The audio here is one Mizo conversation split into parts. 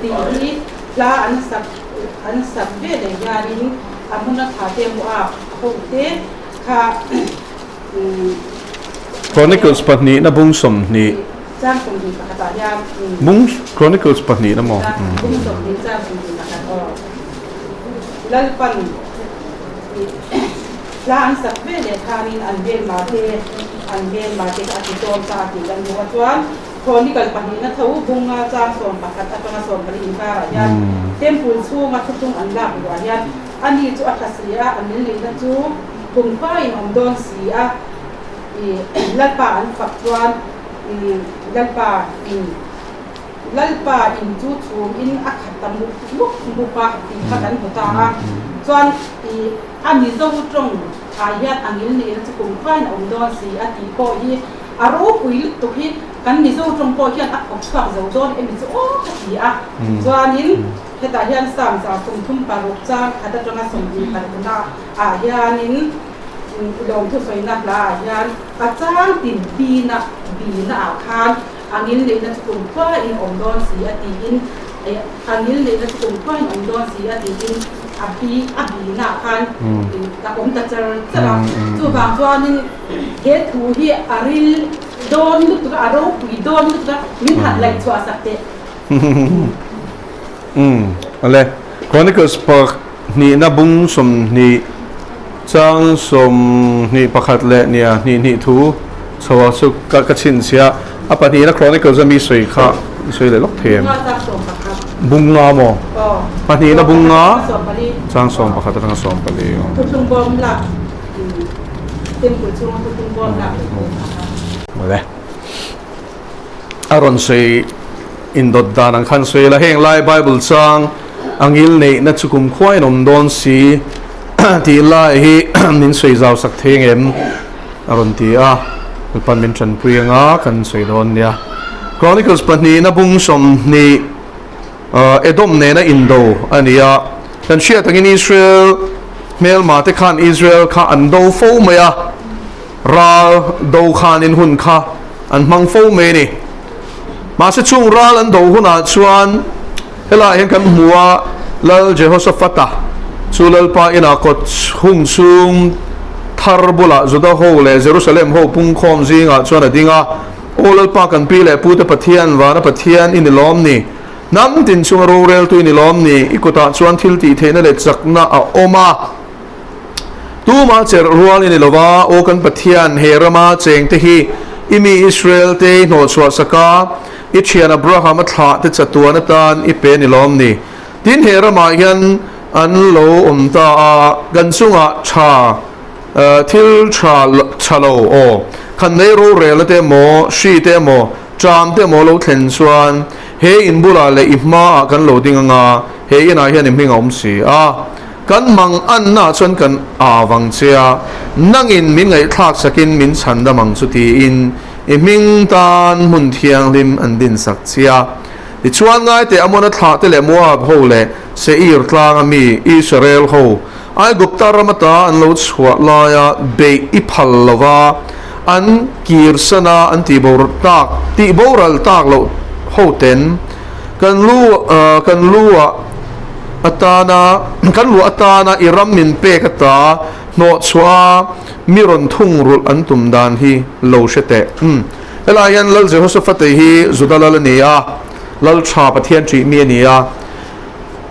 Tih hi hla an sak an sak ve leh hianin a hmuna tha te Moab hote kha Chronicles pahnihna bung 20. Chang 21 ah hian. Bung Chronicles pahnihna maw? Bung 20 chang 21 aw. Lalpan hla an sak ve leh khanin an hmelma te an hmelma te kha a ti tlawm ta tih kan hmu a chuan Chronicle pahnihna tho bunga chang 11 atanga 14 inkarah hian Temple chhunga thuthlung an lak luah hian ani chu a tha si a, a milneihna chu kumkhuain awm dawn si a, Lalpa an fak chuan Lalpa in Lalpa in chu chhum in a khat ta mup mup mup a tih kha kan hmu ta a, chuan a Mizo tawng ah hian a ngilneihna chu kumkhuain a awm dawn si a tih pawh hi A ropui lutuk hi kan Mizo tawng pawh hian a khawp chhuak zo dawn emi chu aw ka ti a. Chuanin hetah hian Psalm 36 chang khat atanga 24 ah hianin lawmthu sawina hla ah hian a chang tin bina bina ah khan a ngilneihna chu kumkhua in awm dawn si a tiin a ngilneihna chu kumkhua in awm dawn si a tiin a bi a bina ah khan a awm ta char char a. Chuvang chuanin. He thu hi a ril dawn lutuk a, a ropui dawn lutuk a, min han laih chhuah sak teh. Umm ale. Chronicles pahnihna bung 20 chang 21 leh nia hnih hnih thu chho a chu ka ka chhinchhiah a pahnihna Chronicles a mi sawi kha i sawi leh lawk thei em? Bung nga maw? Pahnihna bung nga chang 11 atanga 14 aw. Thuthlung bawm lak. Temple chhunga thuthlung bawm lak leh tur a kha. Mawle. A rawn sawi indawt dan ang khan sawi la, heng lai Bible chang a ngil neihna chu kum khuain awm dawn si tih lai hi min sawi zau sak thei ang em? A rawn ti a, Lalpan min tanpui anga kan sawi dawn nia. Chronicles pahnihna bung 20 Edom nena indo a ni a, kan hriat angin Israel hmelma te khan Israel kha an do fo mai a, ral do khanin hun kha an hmang fo mai a ni. Mahse chung ral an do hunah chuan helaiah hian kan hmu a, Lal Jehoshaphat-a chu Lalpa inah kawt hung chhung thar bulah Juda ho leh Jerusalem ho pungkhawm zingah chuan a ding a, Aw Lalpa kan pi leh pute Pathian, vana Pathian i ni lawm ni? Hnam tin chunga roreltu i ni lawm ni? I kutah chuan thil tih theihna leh chakna a awm a. Tumah cherh rual i ni lo va, Aw kan Pathian, he rama chengte hi i mi Israel te i hnawhchhuah sak a, i thian Abraham a thlah te chatuan atan i pe ni lawm ni? Tin, he ramah hian an lo awm ta a, kan chungah tha Thil tha tha lo aw. Khan nei rorelna te emaw, hri te emaw, ṭam te emaw lo thlen chuan he in bulah leh i hmaah kan lo ding anga, he inah hian i hming a awm si a. Kan mang anna chuan kan aa vang che a, nangin min ngaihthlak sakin min chhan dam ang chu tiin i hming tan hmun thianghlim an din sak che a. Tichuan ngaite Amona thlah te leh Moab ho leh Seir tlanga mi Israel ho Aigupta ram ata an lo chhuah laia beih i phal lova an kirsan a, an tihbo tak tihboral tak loh ho ten kan lu kan lu ah atana kan luah atana i ram min pek ata hnawh chhuah a mi rawn thung rulh an tum dan hi lo hre teh. Umm helai hian Lal Jehoshaphat-a hi Juda lal a ni a, Lal tha Pathian ṭih mi a ni a.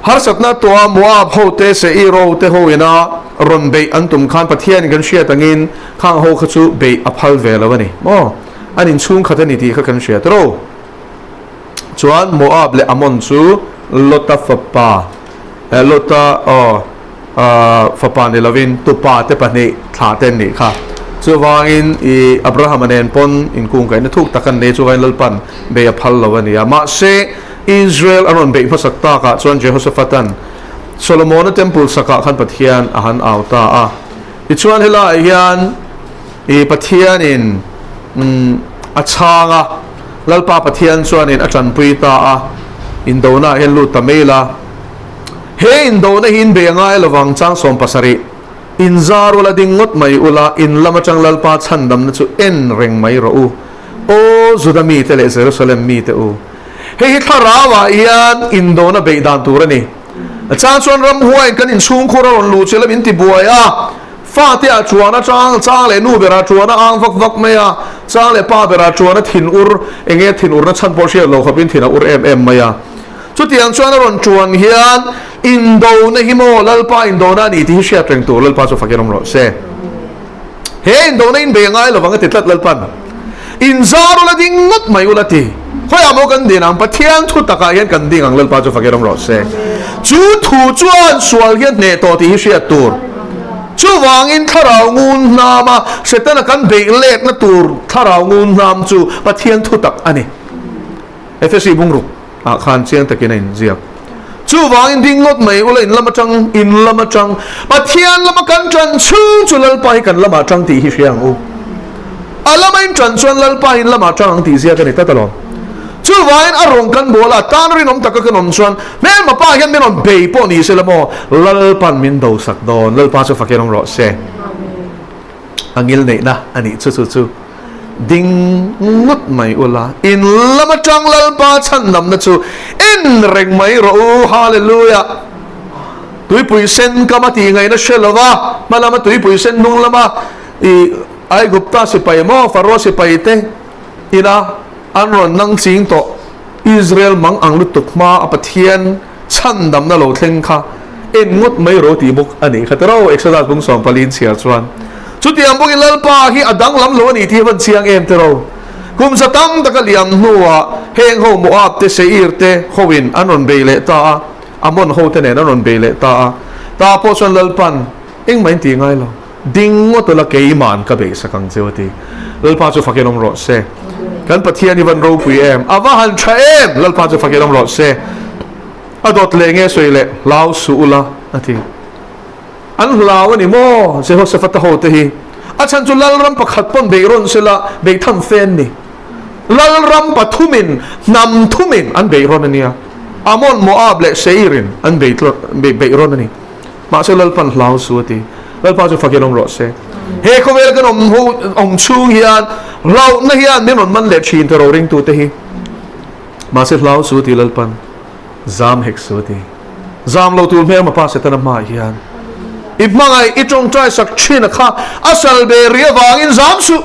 Harsatna tuah Moab hote Seir hote ho ina rawn beih an tum khan Pathianin kan hriat angin khang ho kha chu beih a phal ve lo a ni maw? An inchhung khat a ni tih kha kan hriat ro. Chuan Moab leh Ammon chu Lota fapa Lota aw fapa ni lovin tupa te pahnih thlah te an nih kha. Chuvangin i Abrahama nen pawn inkungkaihna thuk tak an nei chuvangin Lalpan beih a phal lo a ni a. Mahse Israel an rawn beih hmasak takah chuan Jehoshaphat-a'n Solomona temple sakah khan Pathian a han au ta a. Tichuan helaiah hian i Pathianin a chhang a, Lalpa Pathian chuanin a tanpui ta a, indona ah hian lut ta mai la. He indona hi inbei a ngai lovang chang 70, Inzar ula ding ngawt mai ula, in lam atang Lalpa chhandamna chu en reng mai rawh u. Aw Juda mite leh Jerusalem mite u! Hei hi thlarauah hian indona beih dan tur a ni. A chang chuan ramhuaiin kan inchhungkhur a rawn luh chilh a min ti buai a, fate ah chuan a chang chang leh nu berah chuan a ang vak vak mai a, chang leh pa berah chuan a thin ur, enge thin urna chhan pawh hriat lo khawpin thin a ur em em mai a. Chutiang chuan a rawn chuan hian indona hi maw Lalpa indona a ni tih hi hriat reng tur Lalpa chu fakin awm rawh se. He indona in bei a ngai lovang a ti tlat Lalpan. Inzar ula ding ngawt mai ula ti. Khawiah maw kan din ang? Pathian thu takah hian kan ding ang Lalpa chu fakin awm rawh se. Chu thu chuan sual hi a hneh tawh tih hi hriat tur. Chuvangin thlarau ngun hnama Setana kan beih letna tur thlarau ngun hnam chu Pathian thu tak a ni. Efesi bungruk ah khan chiang takin a inziak. Chuvangin ding ngawt mai ula in lam atang, in lam atang, Pathian lama kan tan chhung chu Lalpa hi kan lamah tang tih hi hria ang u. A lama in tan chuan Lalpa hi in lamah tang ang tih ziak a ni tlat alawm. Chuvangin a rawn kan bawl a, tan rinawm taka kan awm chuan hmelma pa hian min rawn bei pawh ni se la maw, Lalpan min dosak dawn, Lalpa chu fakin awm rawh se. A ngilneihna a nih chu chu chu ding ngawt mai ula, in lam atang Lalpa chhandamna chu en reng mai rawh u, Hallelujah! Tuipui sen kam a tih ngaihna hre lova, hma lama tuipui sen hnung lama i Aigupta sipai emaw Pharaoh sipai te ina an rawn nang ching tawh Israel mang ang lutuk hma a Pathian chhandamna lo thleng kha en ngawt mai ro tih bawk a nih kha tiraw Exodus bung 14 chhiar chuan chutiang bawkin Lalpa hi a danglam lo a nih tih hi van chiang em tiraw kum za tam taka liam hnuah heng ho Moab te Seir te hoin an rawn bei leh ta a Ammon ho te nen an rawn bei leh ta a ta pawh chuan Lalpan engmah in tih ngai lo ding ngawt ula keiman ka beihsak ang cheu a ti. Lalpa chu fakin awm rawh se. Kan Pathian hi van ropui em? A va han tha em? Lalpa chu fakin awm rawh se. A dawt leh nge sawi leh hlau suh ula a ti. An hlau a ni maw Jehoshaphat-a ho te hi? A chhan chu Lalram pakhat pawn beih rawn sela beih tham fe an ni. Lalram pathumin hnam thumin an beih rawn a nia. Ammon, Moab leh Seir-in an beih rawn a ni. Mahse Lalpan hlau su a ti. Lalpa chu fakin awm rawh se. He khawvel kan awm ho awm chhung hian hlauhna hian min rawn man leh thin ta roringtute hi. Mahse hlau su a ti Lalpan. Zam hek su a ti. Zam lo tur hmel mapa Setana hmaah hian i hmangaih i tawngtai sak thin a kha a sal be ri avangin zam suh.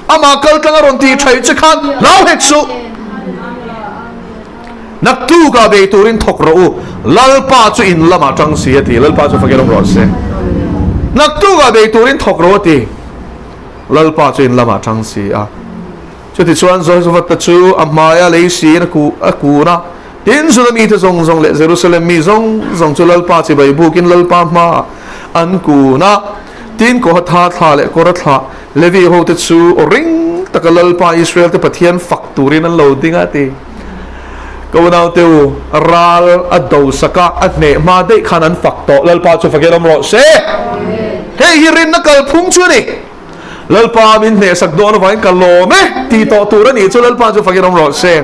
Amah kal tlang a rawn tih thaih che khan hlau hek suh. Naktukah bei turin thawk rawh u, Lalpa chu in lamah tang si a ti. Lalpa chu fakin awm rawh se. Naktukah bei turin thawk rawh a ti. Lalpa chu in lamah tang si a. Chutichuan Jehoshaphat chu a hmaia lei siin a kun a, tin Juda mite zawng zawng leh Jerusalem mi zawng zawng chu Lalpa chibai bukin Lalpa hmaah an kun a. Tin Kohatha thla leh Kora thla Levi hote chu aw ring taka Lalpa Israel te Pathian fak turin an lo ding a ti. Ka unaute u, ral a do sak a, a hneh hma daih khan an fak tawh. Lalpa chu fakin awm rawh se. Hei hi rinna kalphung chu a ni. Lalpa min hneh sak dawn avangin ka lawm e tih tawh tur a nih chu Lalpa chu fakin awm rawh se.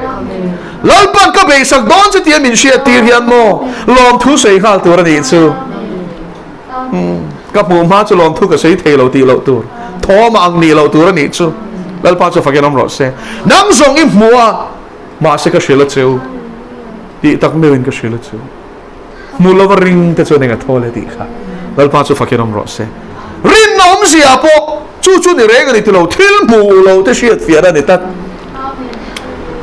Lalpa'n ka beihsak dawn chu tia min hriat tir hian maw lawmthu sawi nghal tur a nih chu. Ka hmuh hma chu lawmthu ka sawi thei lo tih loh tur, thawm a ang nih loh tur a nih chu. Lalpa chu fakin awm rawh se. Nang zawng i hmu a, mahse ka hrilh a cheu. Tih tak meuhin ka hrilh a cheu. Hmu lova ring te chuan eng a thawl e tih kha. Lalpa chu fakin awm rawh se. Rinna awmzia pawh chu chu ni reng a ni ti lo, thil hmuh lo te hriat fiahna a ni tlat.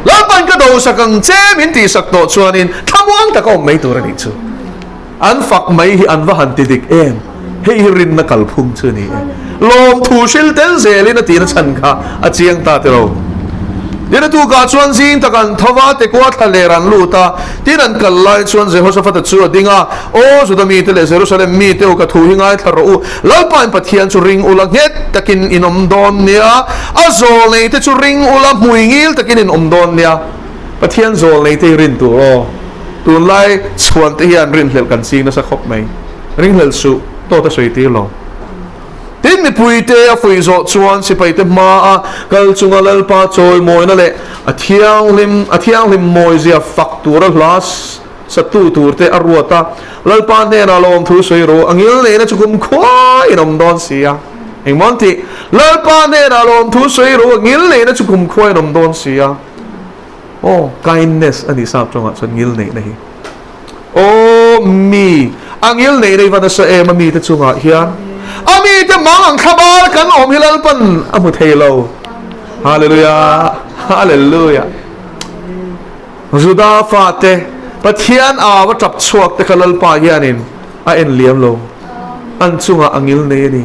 Lalpain ka dosak ang che min tihsak tawh chuanin thlamuang taka awm mai tur a nih chu. An fak mai hi an va han ti dik em? Hei hi rinna kalphung chu a ni e. Lawmthu hril tel zelin a tihna chhan kha a chiang ta tilo. Tin tukah chuan zing tak an tho va, Tekoa thla ler an lut a. Tin an kal lai chuan Jehoshaphat-a chu a ding a, Aw Juda mite leh Jerusalem mite u, ka thu hi ngaithla rawh u. Lalpa in Pathian chu ring ula, nghet takin in awm dawn nia. A zawl neite chu ring ula, hmui ngil takin in awm dawn nia. Pathian zawl neite hi rin tur aw. Tunlai chhuan te hian rinhlelh kan ching nasa khawp mai. Ringhlelh suh, dawt a sawi tir lo. Tin mipuite a fuih zawh chuan sipaite hmaa kal chunga Lalpa chawimawina leh a thianghlim a thianghlim mawizia fak tura hla satu turte a ruat a. Lalpa hnenah lawmthu sawi rawh, a ngilneihna chu kum khuaiin awm dawn si a. Engmaw an tih? Lalpa hnenah lawmthu sawi rawh, a ngilneihna chu kum khuaiin awm dawn si a. Aw, kindness a nih sap tawngah chuan ngilneihna hi. Aw, mi a ngilneihna hi va nasa em a mite chungah hian. A mite mang ang thlabar kan awm hi Lalpan a hmu thei lo. Hallelujah! Hallelujah! Juda fate Pathian au a tap chhuak te kha Lalpa hianin a en liam lo. An chungah a ngilnei a ni.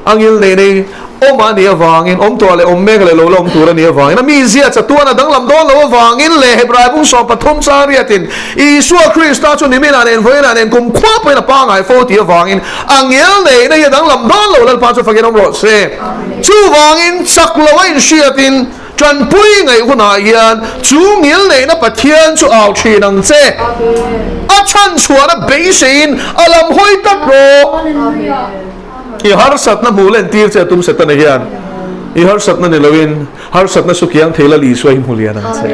A ngilnei nei awm a nih avangin, awm tuah leh awm mek leh lo la awm tur a nih avangin, a mizia chatuan a danglam dawn lo avangin leh Hebrai bung 13 chang riatin Isua Krista chu niminah nen vawiinah nen kum khua pawhin a pangngai fo tih avangin a ngilneihna hi a danglam dawn lo Lalpa chu fakin awm rawh se. Chuvangin chak lo a inhriatin Tanpui ngaih hunah hian chu ngilneihna Pathian chu au thin ang che. A chhanchhuahna beiseiin a lam hawi tlat rawh. I harsatna hmuh len tir che a tum Setana hian i harsatna ni loin harsatna su kiang thei Lal Isua hi hmu lian ang che.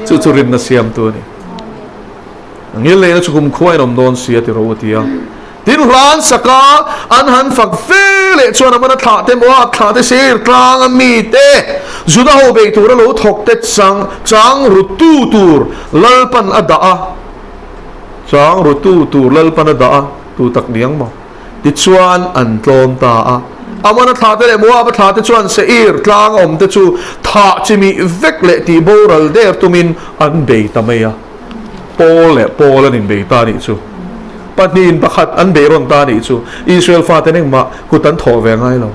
Chu chu rinna siamtu a ni. Ngilneihna chu kumkhua in awm dawn si a ti rawh u a ti a. Tin hlan saka an han fak ve leh chuan a mana thlah te Moab thlah te Seir tlang a mi te Juda ho bei tura lo thawk te chang chang rutu tur Lalpan a dah a chang rutu tur Lalpan a dah a tu tak niang maw tichuan an tlawm ta a. A mana thlah te leh Moab a thlah te chuan Seir tlang a awm te chu thah chimih vek leh tih boral der tumin an bei ta mai a. Pawl leh Pawl an inbei ta nih chu. Pahnihin pakhat an bei rawn ta nih chu. Israel faten engmah kut an thawh ve ngai lo.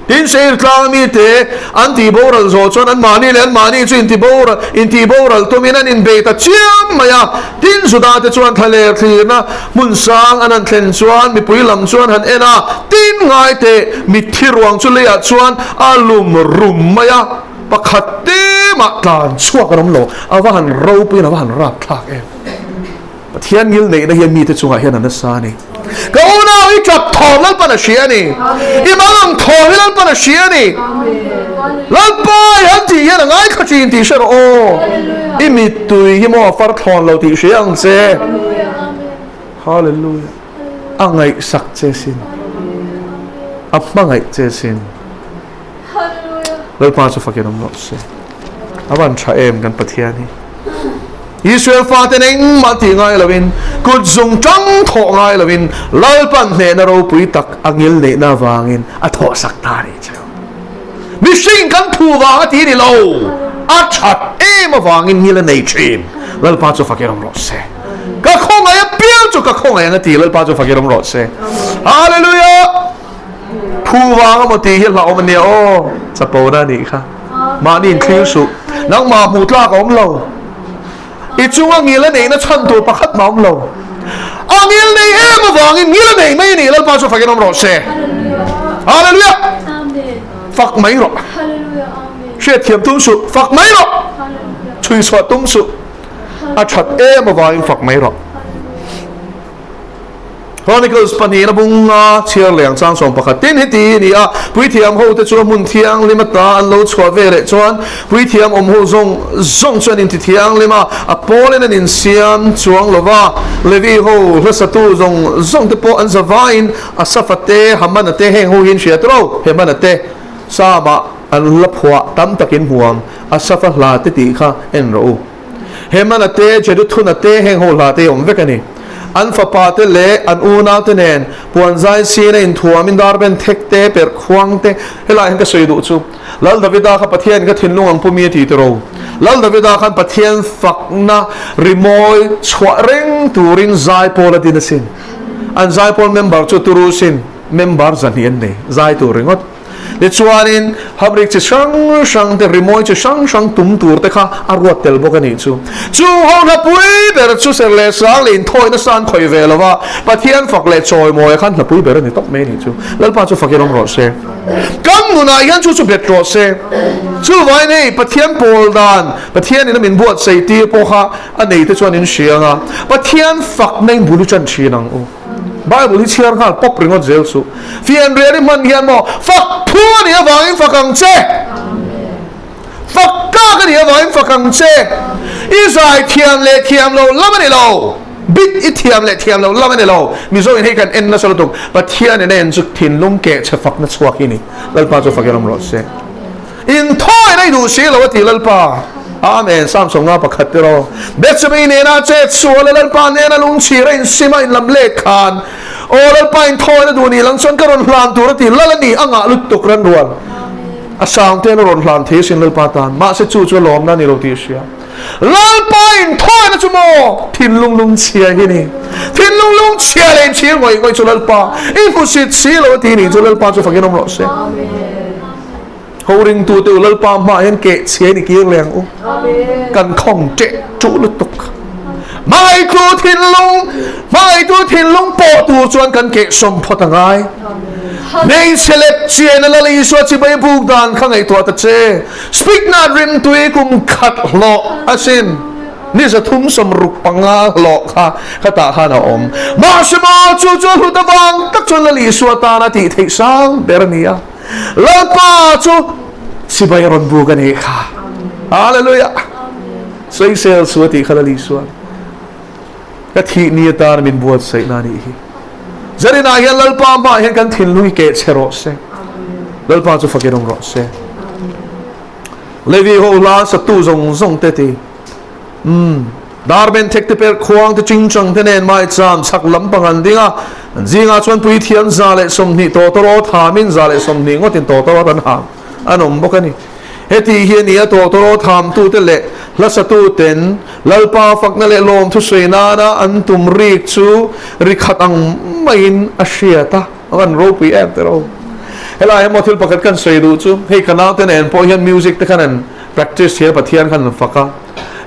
Tin, Seir tlang mite an tih boral zawh chuan anmahni leh anmahni chu inti boral, intih boral tumin an inbei ta chiam mai a. Tin, Juda te chuan thlaler thlirna hmun sang an han thlen chuan mipui lam chuan han en a, tin ngai teh mitthi ruang chu leiah chuan a lum rum mai a. Pakhat te mah tlan chhuak an awm lo, a va han ropuiin a va han rap thlak em. Pathian ngil neihna hian mite chungah hian a nasa a ni. Ka unau i tap thawm Lalpan a hria a ni. I mang ang thawm hi Lalpan a hria a ni. Lalpa i han tih hian a ngai kha thin tih hre rawh aw. I mittui hi maw a far thlawn lo tih hria ang che. Hallelujah. A ngaihsak che sin. A hmangaih che sin. Lalpa chu fakin awm rawh se. A van tha em kan Pathian hi. Israel faten engmah tih ngai loin kut zung tang thawh ngai loin Lalpan hnehna ropui tak a ngil neihna avangin a thawh sak ta nih cheu. Mihring kan phu vang a ti ni lo. A that em avangin ngil a nei thin. Lalpa chu fakin awm rawh se. Ka khawngaih apiang chu ka khawngaih ang a ti Lalpa chu fakin awm rawh se. Hallelujah! Phu vang emaw tih hi hlauhawm a nia aw, chapona a nih kha. Mahni inthlir suh. Nangmah hmuh tlak a awm lo. I chunga ngil a neihna chhan tur pakhat mah a awm lo. A ngil nei em avangin ngil a nei mai a nih Lalpa chu fakin awm rawh se. Hallelujah! Fak mai rawh. Hriatthiam tum suh, fak mai rawh. Chhui chhuah tum suh. A that em avangin fak mai rawh. Chronicles pahnihna bunga chhiar leh ang chang 11 tin hi ti a ni a, Puithiam hote chu a hmun thianghlim ata an lo chhuah ve leh chuan Puithiam awm ho zawng zawng chu an inti thianghlim a, a pawlin an insiam chuang lo va, Levi ho hlasatu zawng zawng te pawh an za vaiin Asafa te, Hamana te heng ho hi an hria tawh lo, Hemana te Psalm-ah an la phuah tam takin hmu ang, Asafa hla te tih kha en rawh u. Hemana te, Jeduthuna te heng ho hla te hi awm vek a ni. An fapa te leh an unau te nen puan zai sin a inthuamin darben thek te, perh khuang te, helaiah hian ka sawi duh chu Lal Davida kha Pathian ka thinlung ang pumi a ti tiro. Lal Davida khan Pathian fakna rimawi chhuah reng turin zaipawl a din asin. An zaipawl member chu turu sin member 200 an nei, zai tur ringawt. Tichuanin, hamrik chi hrang hrang te, rimawi chi hrang hrang tum tur te kha a ruat tel bawk a nih chu. Chu ho hlapui ber chu ser leh sang leh inthawi nasa an khawih ve lo va, Pathian fak leh chawimawi khan hlapui ber a ni tawp mai a nih chu. Lalpa chu fakin awm rawh se. Kan nunah hian chu chu bet rawh se. Chuvangin hei Pathian pawl dan, Pathianin a min buatsaih tir pawh kha a nei te chuan in hria ang a, Pathian fakna in bul i ṭan ṭhin ang u. Bible hi chhiar nghal pawp ringawt zel suh. Fianrial i hman hian maw fak phu a nih avangin fak ang che. Fak tlak a nih avangin fak ang che. I zai thiam leh thiam lo lam a ni lo. Bit i thiam leh thiam lo lam a ni lo. Mizo in hei kan en nasa lutuk. Pathian in a en chu thinlung keh chhe fakna chhuak hi ni. Lalpa chu fakin awm rawh se. Inthawi na i duh si lo a ti Lalpa. Amen. Psalm 51 te rawh. Bethsabee nena chet sual a Lalpa nena lungchhir a insim a inlam let khan Aw Lalpa inthawi na duh ni lang chuan ka rawn hlan tur a ti lal a ni a ngah lutuk ran rual. A sang ten a rawn hlan thei asin Lalpa tan. Mahse chu chu a lawmna a ni lo tih a hria. Lalpa inthawina chu maw thinlung lungchhia hi ni. Thinlung lungchhia leh inchhir ngawih ngawih chu Lalpa i hmusit si lo a ti ni chu Lalpa chu fakin awm rawh se. Ho ringtute u Lalpa hmaah hian keh chhia in i kir leh ang u. Kan khawng teh tuh lutuk. Hmangaihtu thinlung, hmangaihtu thinlung pawh tur chuan kan keh sawm phawt a ngai. Hmeichhe lep chian a Lal Isua chibai buk dan kha ngaihtuah ta che. Spiknat rimtui kum khat hlawh asin. Ni 365 hlawh kha khatah khan a awm. Mahse maw chu chu hlut avang tak chuan Lal Isua tana tih theih sang ber a ni a. Lalpa chu chibai a rawn buk a nih kha. Hallelujah! Sawisel chu a tih kha Lal Isua. Ka thih ni atan min buatsaihna a nih hi. Zarinah hian Lalpa hmaah hian kan thinlung hi keh chhe rawh se. Lalpa chu fakin awm rawh se. Levi ho hla satu zawng zawng te ti. Umm. Dar ben thek te per khuang te chingchang te nen mai cham chhak lampang an ding a. An zingah chuan puithiam 120 tawtawrawt hamin 120 ngawtin tawtawrawt an ham an awm bawk a ni. Heti hi a ni a, tawtawrawt hamtute leh hlasatuten Lalpa fakna leh lawmthusawi nana an tum rik chu ri khat ang maiin a hriat a, a van ropui em te ro. Helai emaw thil pakhat kan sawi duh chu, hei ka naute nen pawh hian music te khan an practice hian Pathian khan an fak a,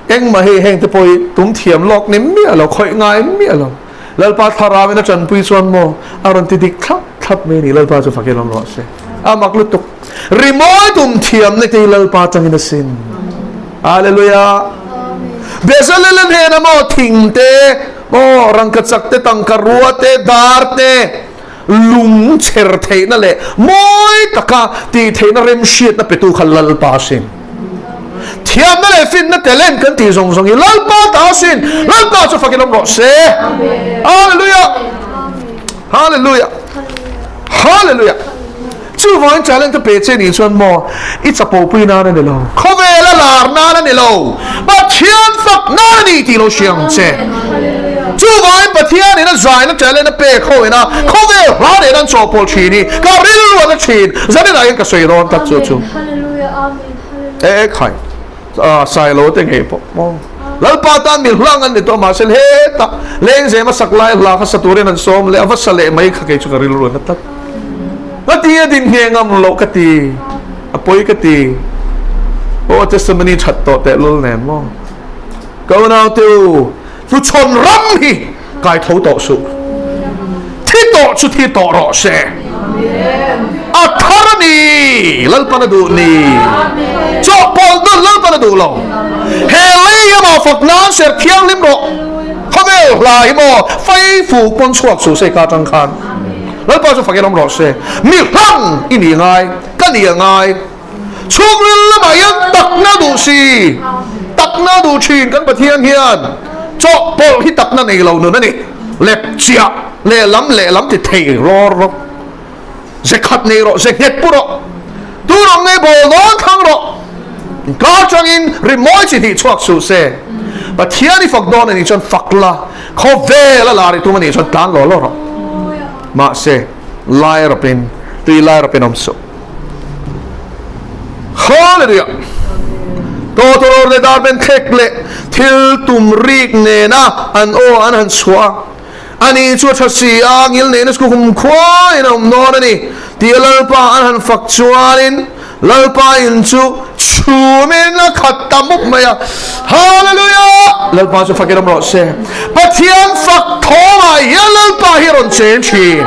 engmah hei heng te pawh hi tum thiam lawk ni miah lo, khawih ngai miah lo. Lalpa thlarau in a tanpui chuan maw a rawn ti dik thlap thlap mai a ni, Lalpa chu fakin awm rawh se. A mak lutuk. Rimawi tum thiamna te hi Lalpa atangin a sin. Hallelujah. Bezalel a hnena maw thing te, maw rangkachak te, tangka rua te, dar te, lung chher theihna leh mawi taka tih theihna remhriatna petu kha Lalpa a sin. Thiamna leh finna talent kan tih zawng zawng hi Lalpa ta a sin. Lalpa chu fakin awm rawh se. Hallelujah. Hallelujah. Hallelujah. Chuvangin talent a pe che nih chuan maw i chapopui nan a ni lo, khawvel a lar nan a ni lo, Pathian fak nan a ni tih lo hria ang che. Chuvangin Pathianin a zaina talent a pek ho ina khawvel hla nen an chawhpawlh thin hi ka rilru a la thin. Zaninah hian ka sawi dawn tak chu chu. E khai Sailo te ngei pawh maw. Lalpa tan mi hlang an ni tawh mahse hetah lengzem a sak lai hla kha sa turin an sawm leh a va sa leh mai kha kei chu ka rilru a na tlat. Ka ti a din nghe ngam loh ka ti a pawi ka ti. Aw testimony that tawh tehlul nen maw. Ka unaute u hnuchhawn ram hi kai tho tawh suh. Thi tawh chu thi tawh rawh se. A thar a ni, Lalpan a duh ni. Chawhpawlh nawn Lalpan a duh lo. He lei hi maw fak nan ser thianghlim rawh. Khawvel hla hi maw fei fuk pawn chhuak suh se ka atang khan. Lalpa chu fakin awm rawh se. Mi hlang i ni ngai, ka ni a ngai. Chhungril lamah hian takna duh si, takna duh thin kan Pathian hian chawhpawlh hi takna nei lo nun a ni. Lep chiah lehlam lehlam ti thei rawr rawh. Ze khat nei rawh, ze nghet pu rawh. Tu rawng ngei bawl dawn thlang rawh. Inkar changin rimawi chi hnih chhuak suh se. Pathian i fak dawn a nih chuan fak la, khawvel a lar i tum a nih chuan tlan law law rawh. Mahse, lai rawpin, tui lai rawpin awm suh. Hallelujah! Tawtawrawr leh darben thlek leh thil tum rik nena an aw an han chhuah a, ani chu a tha si a, ngilneihna chu kum khuain a awm dawn a ni tih a Lalpa an han fak chuanin Lalpa in chu chhumin a khat ta mup mai a. Hallelujah! Lalpa chu fakin awm rawh se. Pathian fak thawngah hian Lalpa hi a rawn cheng thin.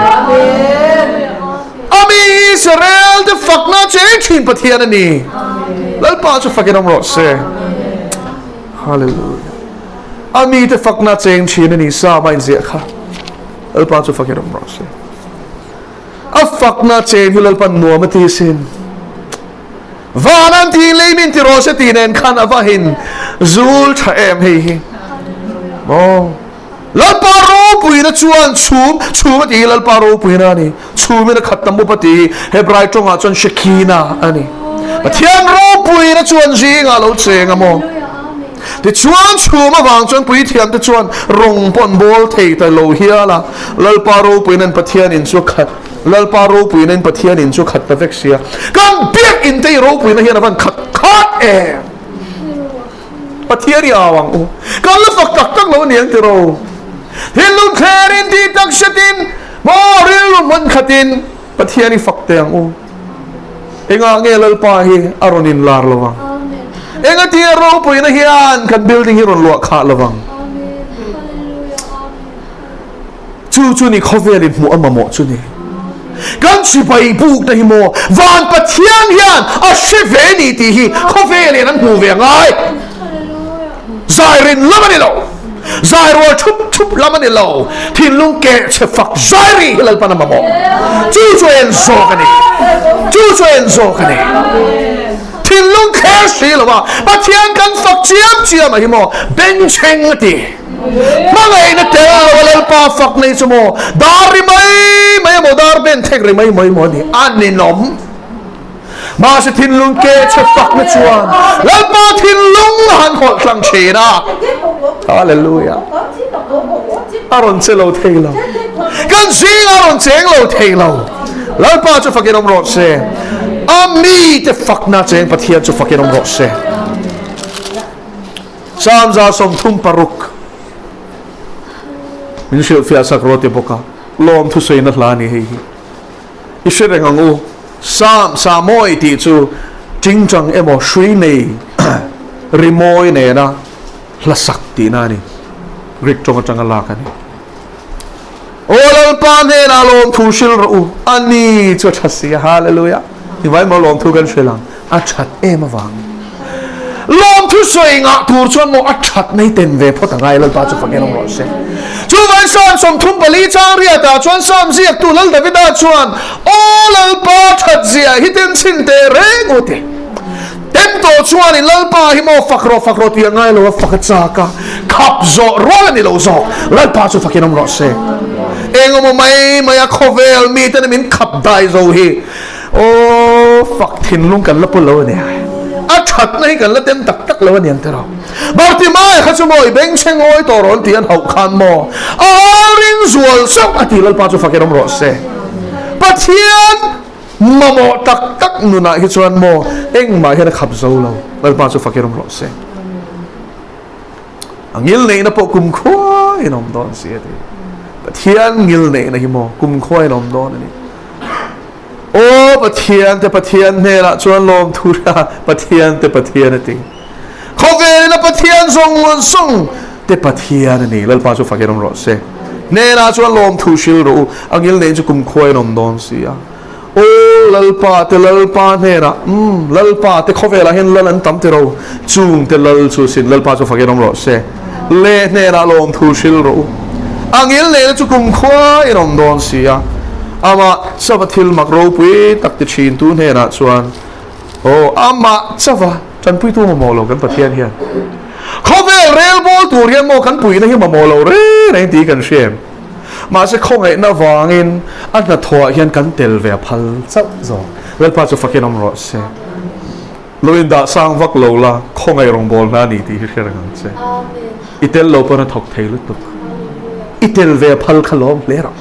A mi Israel te fakna cheng thin Pathian a ni. Lalpa chu fakin awm rawh se. Hallelujah. A mi te fakna cheng thin a ni sa ma inziah kha. Lalpa chu fakin awm rawh se. A fakna cheng hi Lalpan nuam a ti sin. Van an ti lei min ti rawh se ti nen khan a va hin zul tha em hei hi. Oh. Lalpa ropuina chuan chhum, chhum a tih hi Lalpa ropuina a ni. Chhumin a khat tam up a tih hi Hebrai tawngah chuan Shekinah a ni. Pathian ropuina chuan zingah lo cheng a maw? Tichuan chhum avang chuan puithiamte chuan rawng pawh an bawl thei ta lo hial a, Lalpa ropuina in Pathian in chu a khat, Lalpa ropuina in Pathian in chu a khat ta vek sia. Kan biak in te i ropuina hian a van khat khat em? Pathian i au ang u. Kan la fak tak tak lo a ni ang tiraw? Thinlung thlerin tih tak hretin maw rilru hman khatin Pathian i fak teh ang u. Engah nge Lalpa hi a rawn inlar lo vang? Engatia ropuina hian kan building hi rawn luah khah lo vang? Chu chu ni khawvelin hmuh a mamawh chu ni. Kan sipai bukna hi maw van Pathian hian a hre ve ni tih hi khawvelin an hmuh ve a ngai. Zairin lam a ni lo. Zai rual thup thup lam a ni lo. Thinlung keh chhe fak zai ri hi Lalpan a mamawh. Chu chu en zawk a ni. Chu chu en zawk a ni. Thinlung kher si lo a Pathian kan fak chiam chiam a hi maw bengchheng a ti. Hmangaihna tel lo a Lalpa fak nei chu maw dar ri mai mai emaw dar ben thek ri mai mai emaw a ni. A ninawm. Mahse thinlung ke chhe fakna chuan Lalpa thinlung a han hawlh tlang thin a. Hallelujah. A rawn che lo thei lo. Kan zingah a rawn cheng lo thei lo. Lalpa chu fakin awm rawh se. A mite fakna cheng Pathian chu fakin awm rawh se. Psalm 36 min hrilhfiah sak rawh ti bawk a. Lawm thusawiina hla a ni hei hi. I hre reng ang u, Sam Samawi tih chu tingtang emaw hrui nei rimawi nena hla sak tihna a ni. Greek tawng atanga lak a ni. Aw Lalpa hnenah lawmthu hril rawh u, a ni chu a tha si a, Hallelujah. Engvai maw lawmthu kan hril ang? A that em avangin. Lawmthu sawi ngah tur chuan maw a that mai ten ve phawt a ngai, Lalpa chu fakin awm rawh se. Chuvai Psalm 34 chang riatah chuan Psalm ziaktu Lal Davida chuan, Aw Lalpa that zia hi ten chhin teh reng u ti. Tem tawh chuanin Lalpa hi maw fak rawh fak rawh tih a ngai lo a, fak a chak a, khap zawh rual a ni lo zawk, Lalpa chu fakin awm rawh se. Engemaw mai mai a khawvel mite min khap dai zo hi. Aw fak thinlung kan la pu lo a nia. A thatna hi kan la tem tak tak lo a niang tiraw. Bartimaia kha chu maw i bengchhe ngawi tawh rawn tih an hauh khan maw a ring zual chauh a ti Lalpa chu fakin awm rawh se. Pathian mamawh tak tak nunah hi chuan maw engmah hian a khap zo lo Lalpa chu fakin awm rawh se. A ngilneihna pawh kumkhuain awm dawn si a ti. Pathian ngilneihna hi maw kumkhuain awm dawn a ni. Aw Pathian te Pathian hnenah chuan lawmthu hria Pathian te Pathian a ti. Khawvelin a Pathian zawng zawng te Pathian a ni. Lalpa chu fakin awm rawh se. Hnenah chuan lawmthu hril rawh u. A ngilneih chu kumkhuain awm dawn si a. Aw Lalpa te Lalpa hnenah, umm Lalpa te khawvelah hian lal an tam tiro, chung te lal chu sin Lalpa chu fakin awm rawh se. Le hnenah lawmthu hril rawh u. A ngilneihna chu kumkhua in awm dawn si a. Amah chauha thil mak ropui tak ti thin tu hnenah chuan, Aw amah chauha tanpuitu mamawh lo kan Pathian hian khawvel rel bawl tur hian maw kan puihna hi mamawh lo reng reng tih kan hria em? Mahse khawngaihna vangin a hnathawhah hian kan tel ve a phal chauh zawk. Lalpa chu fakin awm rawh se. Lo indah sang vak lo la, khawngaih rawngbâwl hna a ni tih hi hre reng ang che. I tel lo pawn a thawk thei lutuk. I tel ve a phal kha lawm hle rawh.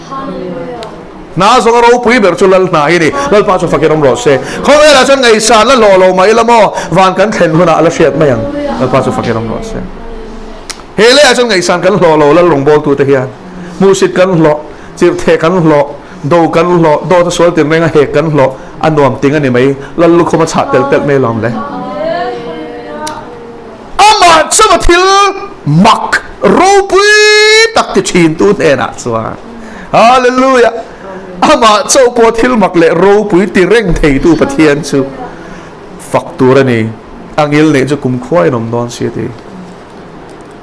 Hna zawnga ropui ber chu Lal hna hi a ni. Lalpa chu fakin awm rawh se. Khawvelah chuan ngaihsan la hlawh lo mah ila maw, van kan thlen hunah a la hriat mai ang. Lalpa chu fakin awm rawh se. He leiah chuan ngaihsan kan hlawh lo lal rawngbawltute hian hmuhsit kan hlawh, chirhtheh kan hlawh, do kan hlawh, dawt a sual tinreng a hek kan hlawh, a nuam ting a ni mai, lal lukhum a chhah telh telh mai lawm le. Amah chauha thil mak ropui tak ti thintu hnenah chuan Hallelujah! Amah chauh pawh thil mak leh ropui ti reng theitu Pathian chu fak tur a ni. A ngil neih chu kumkhua in awm dawn si a ti.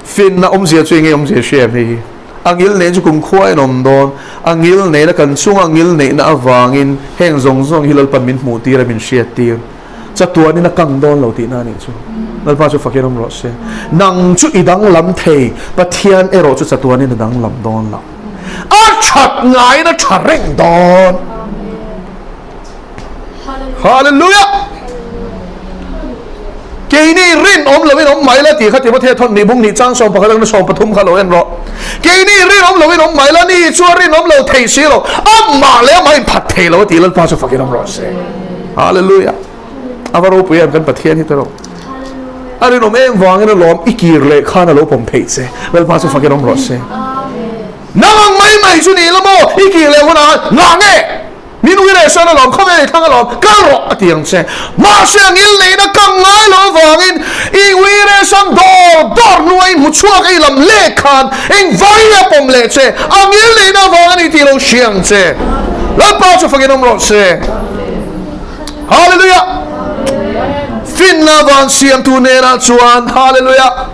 Finna awmzia chu enge awmzia hria em hei hi? A ngil neih chu kumkhua in awm dawn. A ngil neihna kan chunga ngil neihna avangin heng zawng zawng hi Lalpan min hmuh tir a min hriat tir. Chatuanin a kang dawn lo tihna a nih chu. Lalpa chu fakin awm rawh se. Nang chu i danglam thei, Pathian erawh chu chatuanin a danglam dawn lo. A that ngaiin a tha reng dawn. Hallelujah! Keini rinawm loin awm mai la tih kha Timothea thawn nih bung nih chang 11 atanga 13 kha lo en rawh. Keini rinawm loin awm mai la ni chu a rinawm lo thei si lo, amah leh amah inphat thei lo a tih Lalpa chu fakin awm rawh se. Hallelujah. A va ropui em kan Pathian hi tawrh. A rinawm em vangin a lawm i kir leh khan a lo pawm theih che. Lalpa chu fakin awm rawh se. Nang ang mai mai chu ni la maw i kir leh hunah ngah nge? Min ui leh sawn alawm, khawvel i thlang alawm, kal rawh a ti ang che. Mahse a ngil neihna ka ngai lo avangin i ui leh sawn dawr dawr hnua i hmu chhuak ei lam leh khan engvai nge a pawm leh che, a ngil neihna avang a ni tih lo hria ang che. Lalpa chu fakin awm rawh se. Hallelujah! Finna van siamtu nenah chuan Hallelujah!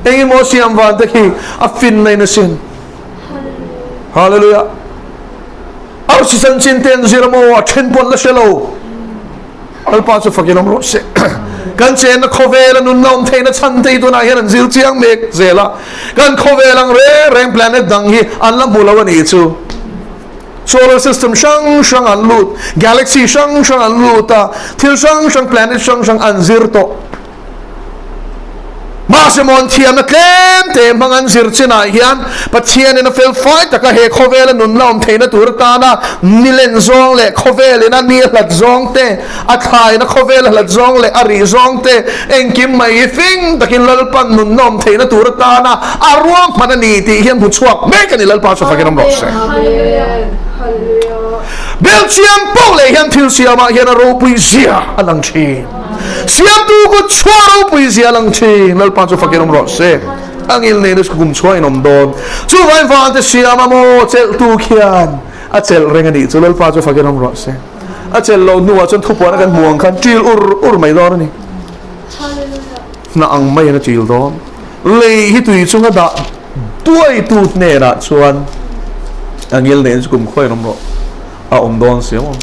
Engin maw siam van te khi a finna in a sin. Hallelujah! Arsi chanchin te an zir a maw? A then pawh an la hre lo. Lalpa chu fakin awm rawh se. Kan chenna khawvela nunna awm theihna chhan te hi tunah hian an zir chiang mek zel a. Kan khawvel ang reng reng planet dang hi an la hmu lo a nih chu. Solar system hrang hrang an lut, galaxy hrang hrang an lut a, thil hrang hrang planet hrang hrang an zir tawh. Mahse mawn thiamna tlem te hmang an zir chinah hian Pathianin a fel fai taka he khawvela nunna awm theihna tur atana nilen zawng leh khawvelin a ni a hlat zawng te, a thlaina khawvel a hlat zawng leh a rih zawng te engkim mai hi fing takin Lalpan nunna awm theihna tur atana a ruahman a ni tih hian hmu chhuak mek a ni Lalpa chu fakin awm rawh se. Belchian poh leh hian thil siamah hian a ropui zia a lang thin. Siamtu kut chhuah ropui zia lang thin Lalpa chu fakin awm rawh se. A ngil nei na kum chhuah in awm dawn. Chuvain vante siam a maw chelhtu khian a chelh reng a nih chu Lalpa chu fakin awm rawh se. A chelh loh hnuah chuan thupuan a kan hmuh ang khan ṭil ur ur mai dawn a ni. Hnah ang maiin a ṭil dawn. Lei hi tui chunga dah duaitu hnenah chuan a ngil nei na chu kum khuain awm rawh a awm dawn si maw.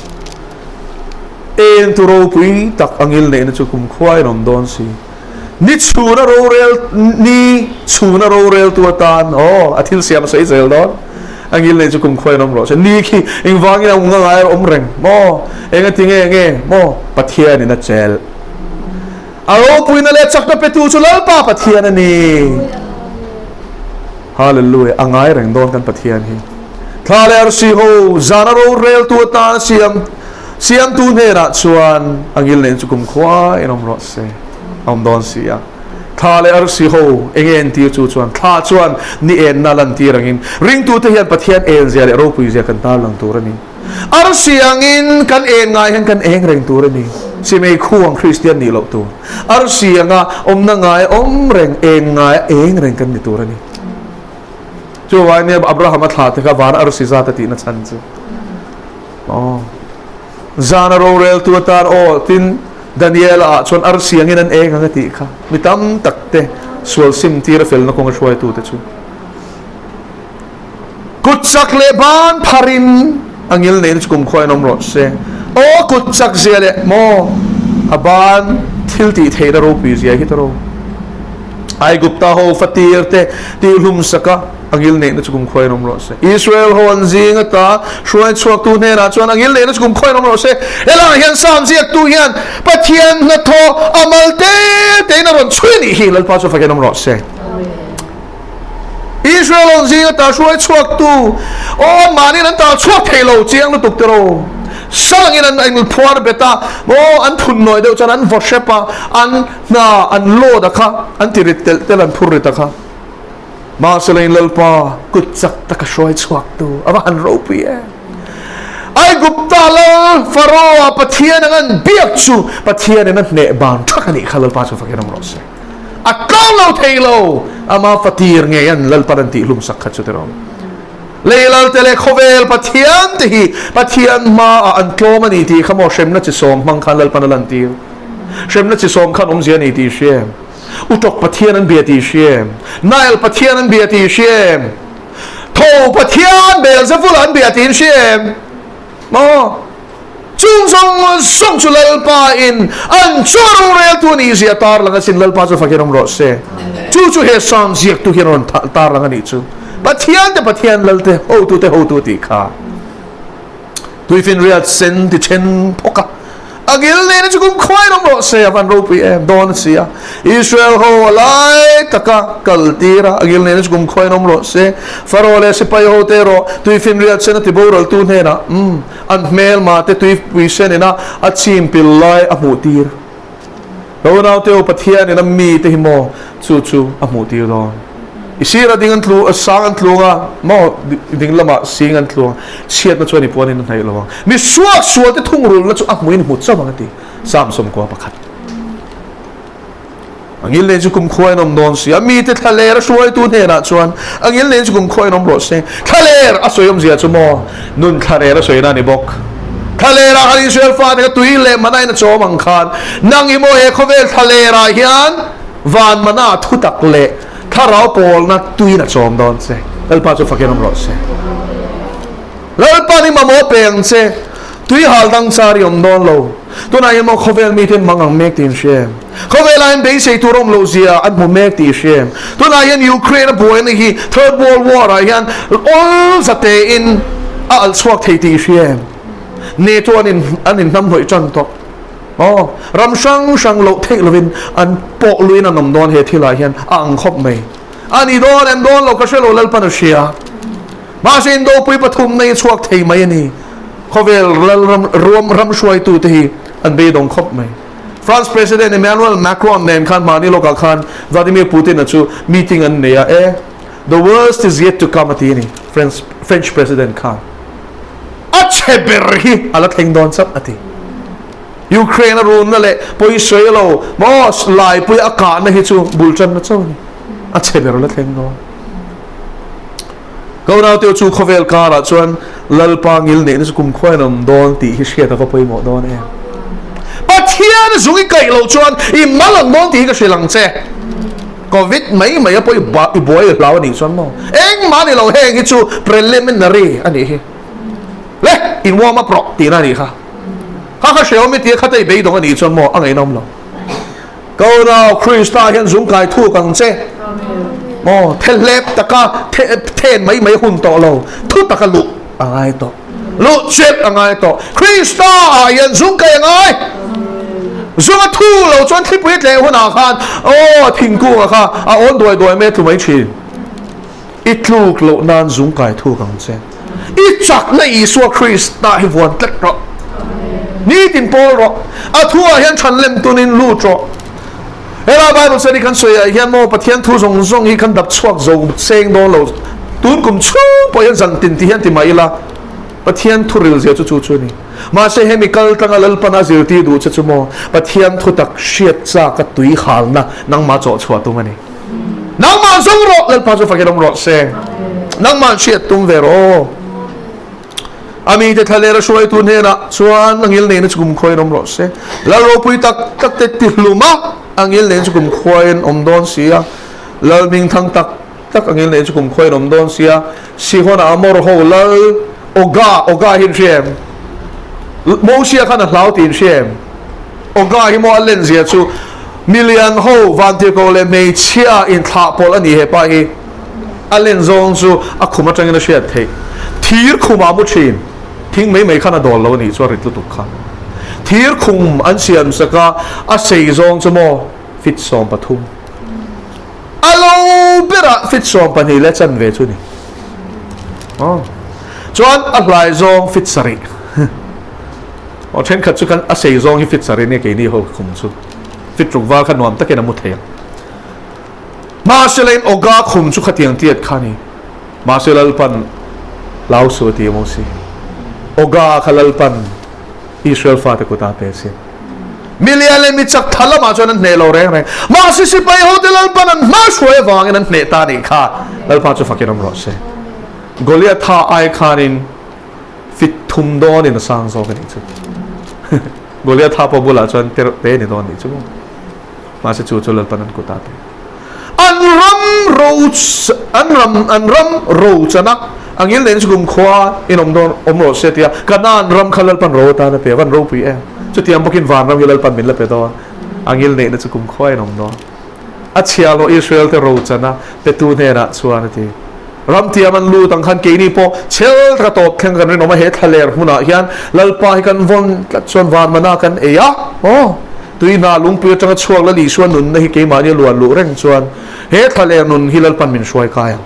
Eng tu ropui tak a ngil neihna chu kumkhua in awm dawn si. Ni chhuna rorel ni chhuna roreltu atan aw a thil siam a sawi zel dawn. A ngil neih chu kumkhua in awm rawh se. Ni khi engvangin a awm nga ngai a awm reng maw? Engati nge nge maw? Pathianin a chelh. A ropuina leh chakna petu chu Lalpa Pathian a ni. Hallelujah! A ngai reng dawn kan Pathian hi. Thla leh arsi ho zana roreltu atan siam siamtu hnenah chuan a ngil nen chu kumkhua in awm rawh se, a awm dawn si a. Thla leh arsi ho eng en tir chu chuan thla chuan ni enna lantir angin ringtute hian Pathian enzia leh ropuizia kan tarlang tur a ni. Arsi angin kan eng ngai hian kan eng reng tur a ni. Simei khu ang Kristian nih loh tur. Arsi anga awmna ngai awm reng, eng ngai eng reng kan ni tur a ni. Chuvangin nia Abraham a thlah te kha van arsi zat a tihna chhan chu. Aw. Zana roreltu atan aw tin Daniela ah chuan arsi angin an eng ang a tih kha. Mi tam tak te sual sim tir a felna kawnga hruaitu te chu. Kut chak leh ban pharin a ngil neihna chu kumkhua in awm rawh se. Aw kut chak zia leh maw a ban thil tih theihna ropui zia hi tawrh. Aigupta ho fatir te tihhlum saka a ngil neihna chu kumkhua in awm rawh se. Israel ho an zing ata hruai chhuaktu hnenah chuan a ngil neihna chu kumkhua in awm rawh se. Helaiah hian Psalm ziaktu hian Pathian hnathawh a mal te tein a rawn chhui anih hi Lalpa chu fakin awm rawh se. Israel an zing ata hruai chhuaktu aw mahniin an tal chhuak thei lo chiang lutuk te ro salangin an engl phuar bet a maw an phun nawi deuh chuan an vaw hrep a an hna an load a kha an ti rit telh telh an phur rit a kha mahse lein Lalpa kut chak taka hruai chhuaktu a va han ropui em Aigupta lal Pharaoh-a Pathian ang an biak chu Pathianin a hneh ban thak a nih kha Lalpa chu fakin awm rawh se. A tlawm lo thei lo, ama fatir ngei an Lalpan an tihhlum sak kha chu tiraw. Lei Lalte leh khawvel Pathian te hi Pathian hmaah an tlawm a ni tih kha maw hremna chi sawm hmang khan Lalpan a lantir. Hremna chi sawm khan awmzia a ni tih i hria em? Utawk Pathian an bia tih i hria em? Nile Pathian an bia tih i hria em? Tho Pathian Beelzebul an bia tih in hria em? Maw? Chung zawng zawng chu Lalpa in an chunga roreltu a nih zia tarlang asin Lalpa chu fakin awm rawh se. Chu chu he Psalm ziaktu hian a rawn tarlang a nih chu. Pathian te Pathian Lal te hotu te hotu tih kha. Tuifinriat sen ti then phawk a. A ngil nena chu kum khuai rawm rawh se, a van ropui em dawn a si a. Israel ho a lai taka kal tir a, a ngil nena chu kum khuai rawm rawh se. Faro leh sipai ho te erawh tuifinriat sen a ti boraltu hnenah, umm, an hmelma te tuipui sen ina a chim pil lai a hmuh tir. Lo naute u Pathian in a mi te hi maw chu chu a hmuh tir dawn. I sir a ding an tlu sang an tluang a maw ding lamah sing an tluang chhiatna chuan i puan in a hnaih lo ang. Mi suak sual te thungrulna chu a hmuh in hmu chauh ang a ti. Psalm 11. A ngil nei chu kumkhua in awm dawn si a, mi te thlaler a hruaitu hnenah chuan a ngil nei chu kumkhua in awm rawh se. Thlaler a sawi awmzia chu maw nun thlaler a sawi na a ni bawk. Thlaler ah khan Israel fate kha tui leh mana in a chawm ang khan nang hi maw he khawvel thlaler ah hian van mana thutak leh thlarau pawlna tuiin a chawm dawn che. Lalpa chu fakin awm rawh se. Lalpa ni mamawh pe ang che. Tui hal dang char i awm dawn lo. Tunah hian maw khawvel mite an mang ang mek tih in hria em? Khawvelah hian beisei tur awm loh zia an hmu mek tih i hria em? Tunah hian Ukraine a buaina hi Third World War ah hian awl zate in a alh chhuak thei tih i hria em? NATO an in an inhnamhnawih tan tawh. Aw, ram hrang hrang loh theih lovin an pawh luiin an awm dawn he thilah hian a ang khawp mai. A ni dawn em dawn lo ka hre lo Lalpan a hria. Mahse indopui pathumna hi chhuak thei mai a ni. Khawvel lalram ruam ram hruaitute hi an beidawng khawp mai. France President Emmanuel Macron nen khan mahni lawkah khan Vladimir Putin-a chu meeting an nei a, e, the worst is yet to come a ti a ni, French French President khan. A chhe ber hi a la thleng dawn chauh a ti. Ukraine a runna leh pawisawi lo maw laipui a kahna hi chu bul tanna chauh a ni. A chhe ber a la thleng dawn. Ka unaute chu khawvel karah chuan Lalpa ngil neihna chu kumkhua in awm dawn tih hi hriat a va pawimawh dawn em. Pathian zung i kaih loh chuan i mal ang dawn tih hi ka hrilh ang che. Covid mai mai a pawh i buai i hlau a nih chuan maw? Engmah a ni lo, heng hi chu preliminary a nih hi. Le, in warm up rawh tihna a nih kha. Kha kha hreawm i tia khata i beidawng a nih chuan maw a ngaihna awm lo. Ka unau Krista hian zung kai thuk ang che. Maw thelhlep taka then mai mai hun tawh lo, thu taka luh a ngai tawh. Luh chet a ngai tawh. Krista ah hian zung kai a ngai. Zung a thu lo chuan thlipui tleh hunah khan aw thingkung a kha a awn duai duai mai a tlu mai thin. I tluk loh nan zung kai thuk ang che. I chakna Isua Krista hi vuan tlat rawh. Nitin pawl rawh. A thuah hian than lem tunin lut rawh. Helai Bible study kan sawi ah hian maw Pathian thu zawng zawng hi kan dap chhuak zo seng dawn lo. Tun kum chhung pawh hian zan tin ti hian ti mai ila Pathian thu ril zia chu chu chu a ni. Mahse hemi kal tlanga Lalpana zirtir duh che chu maw Pathian thu tak hriat chak a tui halna nangmah chawh chhuah tum a ni. Nangmah zawng rawh, Lalpa chu fakin awm rawh se. Nangmah hriat tum ve rawh aw. A mite thlaler a hruaitu hnenah chuan a ngil neihna chu kumkhuain awm rawh se. Lal ropui tak tak te tihlum a, a ngil neihna chu kumkhuain awm dawn si a. Lal hmingthang tak tak a ngil neihna chu kumkhuain awm dawn si a. Sihona Amor ho lal Oga, Oga hi in hria em? Mosia khan a hlau tih in hria em? Oga hi maw a len zia chu Milian ho vantirhkoh leh hmeichhia inthlah pawlh a ni he pa hi. A len zawng chu a khum atangin a hriat theih. Thir khumah mu thin. Thing mai mai khan a dawl lo a nih chu a rit lutuk kha. Thir khum an siam sak a, a sei zawng chu maw fit 13. A lo berah fit 12 leh chanve chu ni. Aw. Chuan a hlai zawng fit 7. Aw thenkhat chu kan a sei zawng hi fit 7 nia keini ho khum chu. Fit ruk val kha nuam takin a mu thei ang. Mahse la in Oga khum chu khatiang tiat kha ni. Mahse Lalpan hlau su a ti emaw si. Oga kha Lalpan Israel fate kutah pe a si. Milian leh mi chak tha lamah chuan an hneh lo reng reng. Mahse sipai hote Lalpan an hma hruai avangin an hneh ta nih kha. Lalpa chu fakin awm rawh se. Goliatha ai khanin fit thum dawnin a sang zawk a nih chu. Goliatha pawh bulah chuan terh te ni dawn nih chu maw. Mahse chu chu Lalpan an kutah te. An ram ro an ram an ram ro chana angil nen chu kum khua in awm dawn awm rawh se tia Kanaan ram kha Lalpan ro atan a pe van ropui em. Chutiang bawkin van ram hi Lalpan min la pe dawn. Angil neihna chu kum khua in awm dawn. A chhiahhlawh Israel te ro chana petu hnenah chuan a ti. Ramtiam an lut ang khan keini pawh chhel taka tawp thleng kan rinawm a, he thlaler hmunah hian Lalpa hi kan vawn tlat chuan van mana kan ei a, aw, tui hna lungpui atanga chhuak Lal Isua nunna hi keimahni a luan luh reng chuan he thlaler nun hi Lalpan min hruai kai ang.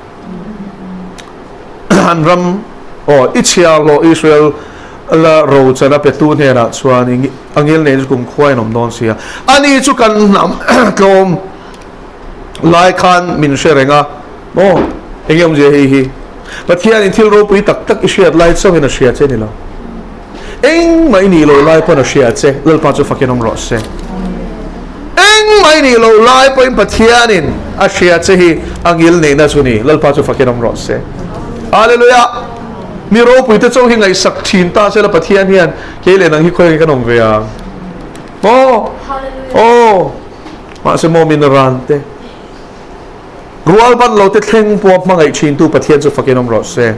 An ram, aw, i chhiarhlawh Israel la rochan a petu hnenah chuan a ngilnei chu kumkhua in awm dawn si a, ani chu kan hnam tlawm lai khan min hre reng a, maw? Enge awmzia hei hi? Pathianin thil ropui tak tak i hriat lai chauhin a hria che ni lo. Engmah i nih loh lai pawn a hria che, Lalpa chu fakin awm rawh se. Engmah i nih loh lai pawhin Pathianin a hria che hi a ngil neihna chu ni, Lalpa chu fakin awm rawh se. Hallelujah! Mi ropuite chauh hi ngaihsak thin ta sela Pathian hian kei leh nang hi khawiah nge kan awm ve ang? Maw? Aw! Mahse maw min ran te? Rual ban lo te thleng pawh hmangaih thintu Pathian chu fakin awm rawh se.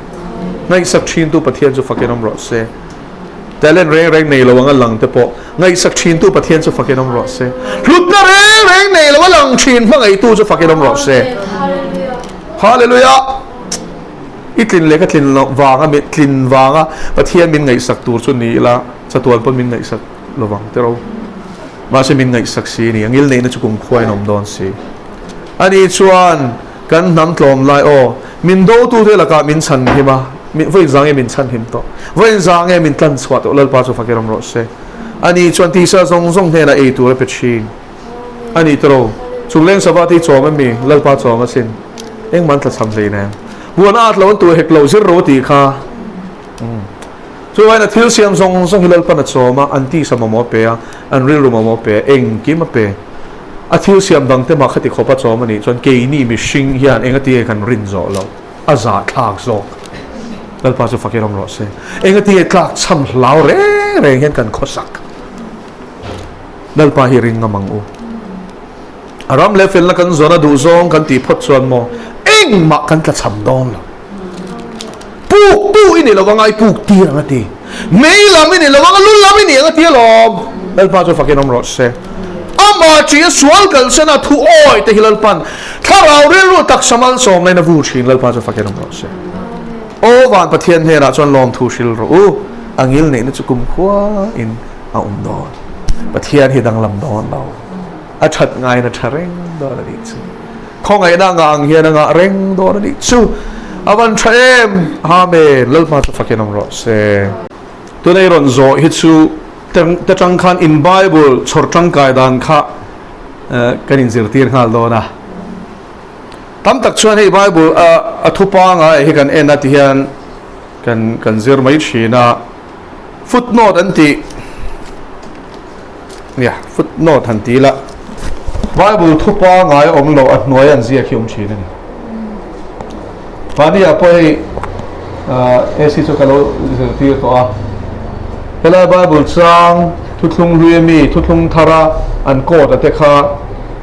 Ngaihsak thintu Pathian chu fakin awm rawh se. Talent reng reng nei lo anga lang te pawh ngaihsak thintu Pathian chu fakin awm rawh se. Hlutna reng reng nei lo a lang thin hmangaihtu chu fakin awm rawh se. Hallelujah! I tlin leh ka tlin loh vanga mi tlin vanga Pathian min ngaihsak tur chu ni ila chatuan pawn min ngaihsak lovang tiro. Mahse min ngaihsak si ni, a ngil neihna chu kumkhua in awm dawn si. Ani chuan kan hnam tlawm lai aw, min dotute lakah min chhan him a, vawiin zang nge min chhan him tawh, vawiin zang nge min tlan chhuah tawh, Lalpa chu fakir awm rawh se. Ani chuan tisa zawng zawng hnenah ei tur a pe thin. Ani tawh, chung leng sava te hi chawm em mi? Lalpa chawm asin. Engmah an tlachham hleinem. Buan a at lo an tuah hek lo, zir ro tih kha. Chuvain a thil siam zawng zawng hi Lalpan a chawm a, an tisa mamawh a pe a, an rilru mamawh a pe a, engkim a pe. A thil siam dangte mah khati khawpa chawm a nih chuan keini mihring hian engati kan rin zawh loh a zahthlak zawk. Lalpa chu fakir awm rawh se. Engati tlak chham hlau reng reng hian kan khawsak. Lalpa hi ring ngam ang u. A ram leh felna kan zawn a duh zawng kan tih phawt chuan maw engmah kan tla chham dawn lo. Puk tu i ni lo anga i puk tir ang a ti. Mei lam i ni lo anga lu lam i ni ang a ti alawm. Lalpa chu fakin awm rawh se. Amah ṭih a sual kalsan a thu awi te hi Lalpan thlarau rilru taksa malsawm laiin a vu ṭhin Lalpa chu fakin awm rawh se. Aw van Pathian hnenah chuan lawmthu hril rawh u. A ngil neihna chu kumkhua in a awm dawn. Pathian hi danglam dawn lo. A ṭhat ngaiin a ṭha reng dawn a nih chu. Khawngaihna a ngah ang hian a ngah reng dawn a nih chu. A van ṭha em! Amen! Lalpa chu fakin awm rawh se. Tuna i rawn zawh hi chu te ṭang khan in Bible chhawr ṭangkai dan kha kan inzirtir nghal dawn a. Tam tak chuan hei Bible a thu pangai hi kan en a ti hian kan kan zir mai ṭhin a. Footnote an tih. Nia, footnote han ti ila, Bible thu pangai awm loh a hnuai an ziak hi awm thin a ni. Mahni ah pawh hei AC chu ka lo zirtir tawh a, helai Bible chang thuthlung hlui ami, thuthlung thara an quote a te kha,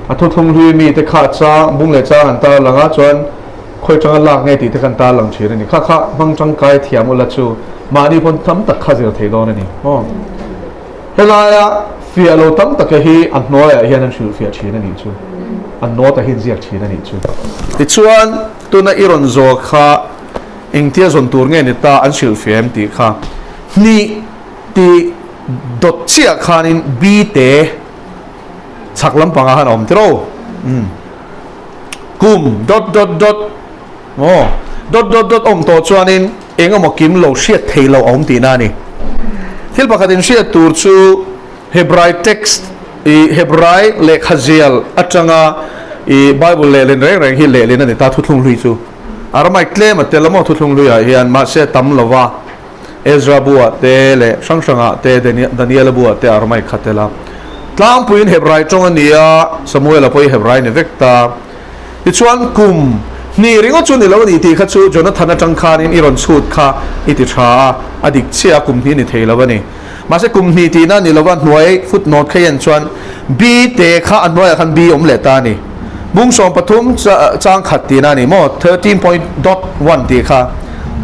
a thuthlung hlui ami te kha chang, bung leh chang an tarlang a, chuan khawi tanga lak nge tih te kha an tarlang thin a ni. Kha kha hmang tangkai thiam ula chu mahni pawn tam tak kha zir thei dawn a ni. Aw. Helaia fiah lo tam taka hi a hnuaiah hian an hrilhfiah thin a nih chu, a note ah hian ziak thin a nih chu. Tichuan, tuna i rawn zawh kha engtia zawn tur nge ni ta an hrilhfiah em tih kha hnih tih dawt chiah khanin B te chhak lampangah khan a awm tiraw? Umm. Kum dot dot dot aw dot dot dot awm tawh chuanin eng emaw kim lo hriat thei lo a awm tihna a ni. Thil pakhat in hriat tur chu Hebrai text i Hebrai lehkha zial atanga i Bible lehlin reng reng hi lehlin a ni ta thuthlung hlui chu. Aramaic tlem a tel a maw thuthlung hluiah hian mahse a tam lo va Ezra buah te leh hrang hrangah te Daniela buah te Aramaic kha tel a. Tlangpuiin Hebrai tawng a ni a, Samuela pawh hi Hebrai ni vek ta. Tichuan, kum hnih ringawt chu ni lo a ni tih kha chu Jonathan atang khanin i rawn chhut kha i ti tha a, a dik chiah a, kum hnih ni thei lo a ni. Mahse, kum hnih tihna ni lova hnuai footnote kha en chuan B te kha a hnuaiah khan B awm leh ta a ni. Bung 13 chang khat tihna a ni maw? Thirteen point dot one tih kha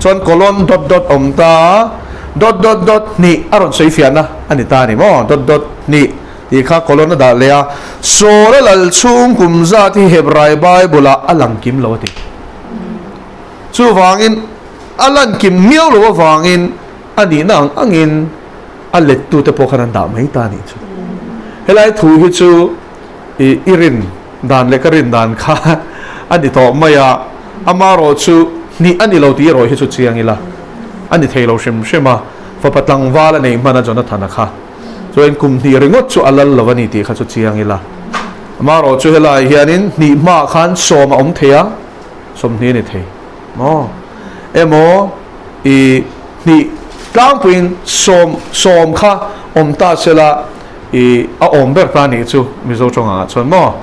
chuan colon dot dot awm ta a, dot dot dot hnih a rawn sawi fiahna a ni ta a ni maw? Dot dot hnih. Tih kha colon a dah leh a, Saul a lal chhung kum zat hi Hebrai Bible ah a lang kim lo a ti. Chuvangin a lan kim miau lo avangin a nihna ang angin a lettute pawh khan an dah mai ta a nih chu. Helai thu hi chu i i rin dan leh ka rin dan kha a ni tawh mai a, amarawh chu hnih a ni lo tih erawh hi chu chiang ila a ni thei lo hrim hrim a, fapa tlangval a neih hman a Jonathan-a kha chuan kum hnih ringawt chu a lal lo a ni tih kha chu chiang ila. Amarawh chu helaiah hianin hnih hmaah khan sawm a awm thei a, 20 a ni thei maw? Emaw i hnih tlangpuiin sawm sawm kha awm ta sela i a awm ber ta nih chu Mizo tawngah chuan maw?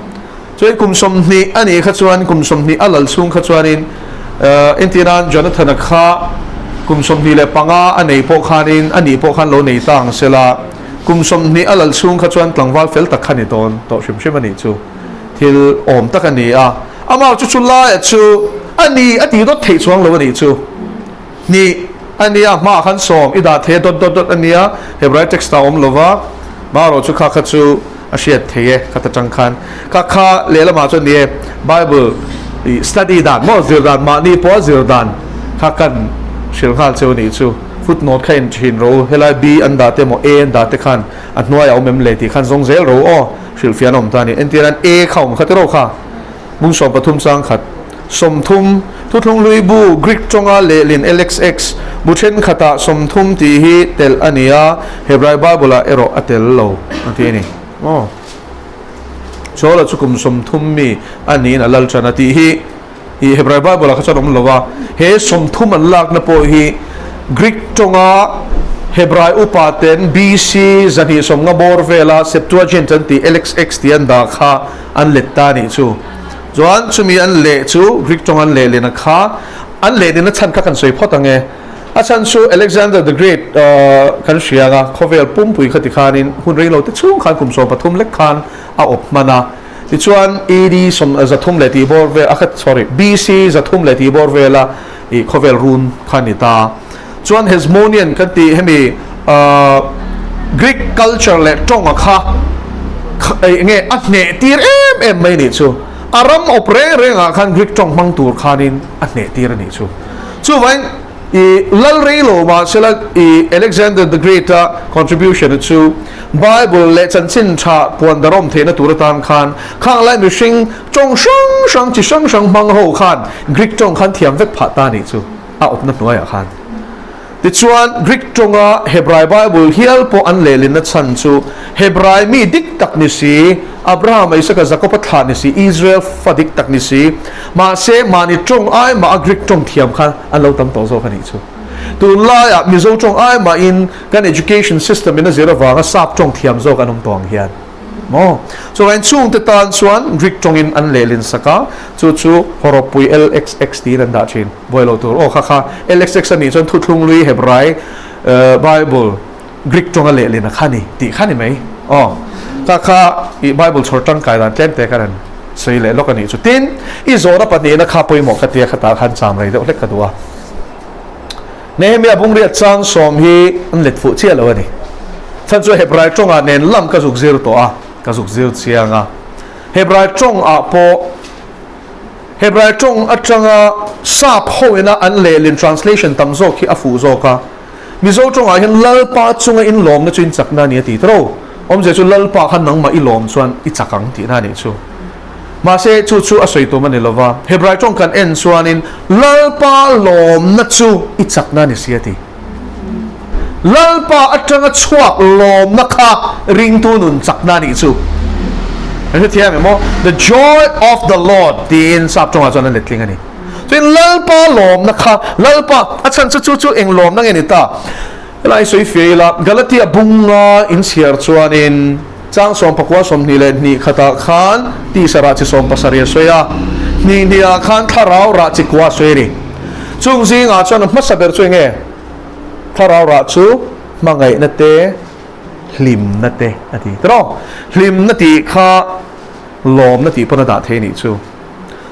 Chuan kum 20 a nih kha chuan kum 20 a lal chhung kha chuanin entirnan Jonathan-a kha kum 25 a nei pawh khanin a nih pawh khan lo nei ta ang sela kum 20 a lal chhung kha chuan tlangval fel tak kha ni dawn tawh hrim hrim a nih chu thil awm tak a ni a. Amah chu chu laia chu a ni a tih dawt theih chuang lo a nih chu. Hnih a nia, hmaah khan sawm i dah thei a dawt dawt dawt a nia, Hebrai text ah a awm lo va, marawh chu kha kha chu a hriat thei e kha ta tang khan. Kha kha lehlamah chuan ni e, Bible i study dan maw zir dan mahni pawha zir dan kha kan hrilh nghal cheu a nih chu. Footnote kha en thin ro u, helai B an dah te emaw A an dah te khan a hnuaiah a awm em le tih khan zawng zel ro u aw, hrilhfiah an awm ta a ni. Entirhan A kha awm kha tiraw kha. Hmun 13 chang khat, 30, Thuthlung hlui bu Greek tawnga lehlin LXX bu thenkhatah 30 tih hi telh a ni a, Hebrai Bible-ah erawh a tel lo a ti a ni. Aw. Saula chu kum 30 mi a niin a lal tan a tih hi i Hebrai Bible-ah kha chuan awm lo a, he 30 an lakna pawh hi Greek tawnga Hebrai upa ten BC 250 bawr vela Septuagint an tih LXX tih an dah kha an let ta nih chu. Chuan chumi an leh chu Greek tawng an leh lehna kha an leh lehna chhan kha kan sawi phawt ang e. A chhan chu Alexander the Great kan hria ang a, khawvel pumpui kha tikhanin hun rei lo te chhung khan kum 13 lek khan a awp hman a. Tichuan AD 300 leh tih bawr vel a kha sorry BC 300 leh tih bawr vela ih khawvel run kha a ni ta. Chuan Hesmonian kan tih hemi Greek culture leh tawnga kha eng nge a hneh tir em em mai nih chu. A ram awp reng rengah khan Greek tawng hmang tur khanin a hneh tir a nih chu. Chuvangin i lal rei lo mahsela i Alexander the Great-a contribution-a chu Bible leh chanchin tha puan darawm theihna tur atan khan khang lai mihring tawng hrang hrang chi hrang hrang hmang ho khan Greek tawng khan thiam vek phah ta nih chu. a awpna hnuaiah khan. Tichuan, Greek tawnga Hebrai Bible hial pawh an lehlinna chhan chu Hebrai mi dik tak ni si, Abraham, Isaka, Jakoba thlah ni si, Israel fa dik tak ni si, mahse mahni tawng ai mah a Greek tawng thiam kha an lo tam tawh zawk a nih chu. Tunlaiah Mizo tawng ai mahin kan education system in a zir avanga sap tawng thiam zawk an awm tawh ang hian. Maw? Chuvain chungte tan chuan Greek tawngin an lehlin sak a, chu chu hawrawppui LXX tiin an dah thin. Buai lo tur. Aw kha kha LXX a nih chuan Thuthlung Lui Hebrai Bible Greek tawnga lehlin a kha ni tih kha ni mai. Aw kha kha i Bible chhawr tangkai dan tlem te khan an sawi leh lawk a nih chu. Tin, i zawhna pahnihna kha pawimawh ka tia khatah khan cham rei deuh hlek ka duh a. Nehemia bungriat chang sawm hi an let fuh chiah lo a ni. Chhan chu Hebrai tawngah nen lam ka zuk zir tawh a, ka zuk zir chiang a. Hebrai tawngah pawh Hebrai tawng atanga sap hoina an lehlin translation tam zawk hi a fuh zawk a. Mizo tawngah hian Lalpa chunga inlawmna chu inchakna a ni a ti tawh. Awmzia chu Lalpa khan nangmah i lawm chuan i chak ang tihna a nih chu. Mahse, chu chu a sawi tum a ni lo va. Hebrai tawng kan en chuanin, Lalpa lawmna chu i chakna a ni si a ti. Lalpa atanga chhuak lawmna kha ringtu nun chakna a nih chu. Kan hre thiam em aw? The joy of the Lord tiin sap tawngah chuan a letling a ni. Chuan Lalpa lawmna kha, Lalpa a chhan chu chu chu eng lawmna nge ni ta? Helai sawi fiah ila, Galatia bunga inchhiar chuanin, Chang 14 22 khatah khan tisa rah chi 70 a sawi a, hnih hnihah khan thlarau rah chi kua a sawi a ni. Chung zingah chuan a hmasa ber chu eng nge? Thlarau rah chu hmangaihna te, hlimna te a ti. Tiraw? Hlimna tih kha lawmna tih pawn a dah thei a nih chu.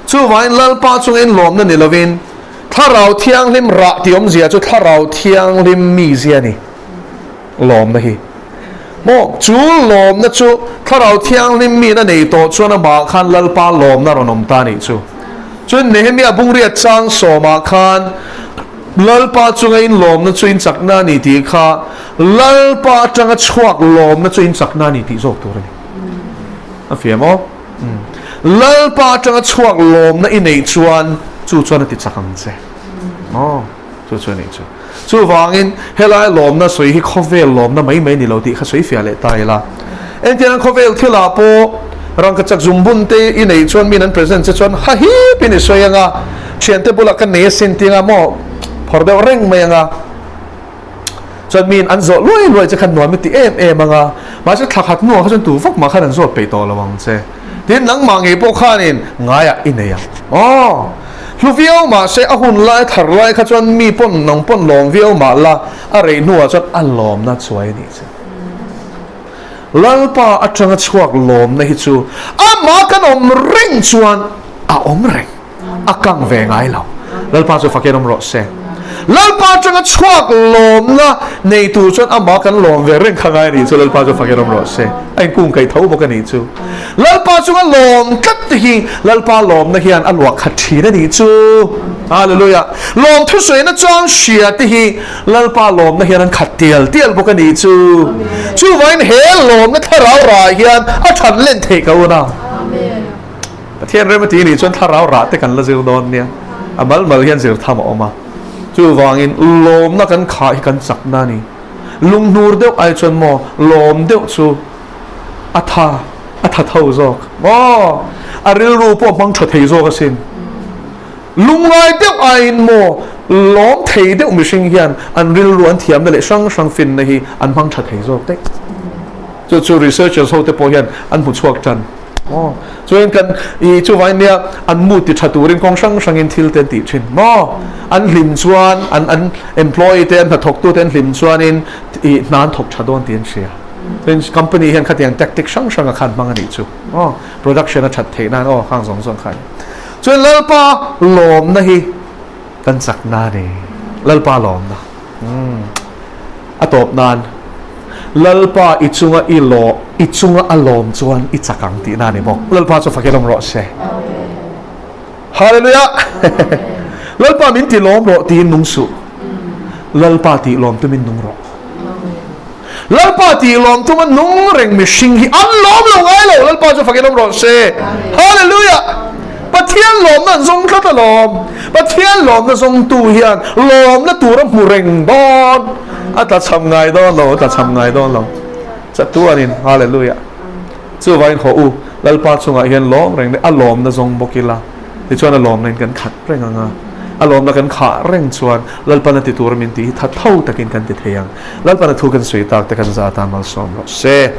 Chuvangin Lalpa chungin lawmna ni lovin Thlarau Thianghlim rah tih awmzia chu Thlarau Thianghlim mizia a ni. Lawmna hi maw? Chu lawmna chu Thlarau Thianghlim miin a nei tawh chuan amah khan Lalpa lawmna rawn awm ta a nih chu. Chuan Nehemia bungriat chang sawmah khan Lalpa chunga in lawmna chu in chakna a ni tih kha Lalpa atanga chhuak lawmna chu in chakna a ni tih zawk tur a ni. A fiam aw. Lalpa atanga chhuak lawmna i neih chuan chu chuan a ti chak ang che. Aw, chu chu a nih chu. Chuvangin helai lawmna sawi hi khawvel lawmna mai mai ni lo tih kha sawi fiah leh ta ila. Engtiang khawvel thilah pawh rangkachak zumbun te i neih chuan min an present che chuan ha hip in i sawi anga, thiante bulah ka nei asin tih anga maw phawrh deuh reng mai anga chuan min an zawh luai luai che khan nuam i ti em em anga, mahse thla khat hnuah kha chuan tu vak mah khan an zawt peih tawh lo ang che. Tin, nangmah ngei pawh khanin ngaiah i nei ang. Aw, hlu viau mahse a hun lai thar lai kha chuan mi pawn nang pawn lawm viau mah la, a rei hnuah chuan a lawmna chuai a nih chu. Lalpa atanga chhuak lawmna hi chu amah kan awm reng chuan a awm reng. A kang ve ngai lo. Lalpa chu fakin awm rawh se. Lalpa atanga chhuak lawmna nei tur chuan amah kan lawm ve reng kha ngai a nih chu Lalpa chu fakin awm rawh se. A inkung kaih tho bawk a nih chu. Lalpa chunga lawm tlat te hi Lalpa lawmna hian a luah khat thin a nih chu. Hallelujah. Lawm thusawina chang hria te hi Lalpa lawmna hian an khat tial tial bawk a nih chu. Chuvangin he lawmna thlarau rah hian a than len theih ka un a. Pathian rem a ti nih chuan thlarau rah te kan la zir dawn nia. A mal mal hian zir tham a awm a. Chuvangin lawmna kan khah hi kan chakna a ni. Lunghnur deuh ai chuan maw lawm deuh chu a tha a tha tho zawk maw? A rilru pawh hmang tha thei zawk asin. Lungngai deuh aiin maw lawm thei deuh mihring hian an rilru an thiamna leh hrang hrang finna hi an hmang tha thei zawk daih. Chu chu researchers ho te pawh hian an hmu chhuak tan. Aw, chuan kan i chuvain nia an mu ti tha turin kawng hrang hrangin thil te an tih thin maw? An hlim chuan an an employee te an hnathawktu te an hlim chuanin i hna an thawk tha dawn tih an hria. Chuan company hian khatiang tactic hrang hranga khan hmang a nih chu. Aw, production a that theih nan aw khang zawng zawng kha a ni. Chuan Lalpa lawmna hi kan chakna a ni. Lalpa lawmna. Umm. A tawp nan, Lalpa i chunga i law, i chunga a lawm chuan i chak ang tihna a ni bawk. Lalpa chu fakin awm rawh se. Hallelujah! Lalpa min ti lawm rawh tiin nung suh. Lalpa tih lawm tumin nung rawh. Lalpa tih lawm tuma nung reng mihring hi an lawm lo ngai lo. Lalpa chu fakin awm rawh se. Hallelujah! Pathian lawmna an zawng tlat alawm. Pathian lawmna zawngtu hian lawmna tur a hmu reng dawn. A tla cham ngai dawn lo, a tla cham ngai dawn lo. Chatuanin, Hallelujah! Chuvangin haw u, Lalpa chungah hian lawm reng leh a lawmna zawng bawk ila, tichuan a lawmna in kan khat reng ang a. A lawmna kan khah reng chuan Lalpan a ti tur min tih hi tha tho takin kan ti thei ang. Lalpan a thu kan sawi tak te kan za atan malsawm rawh se.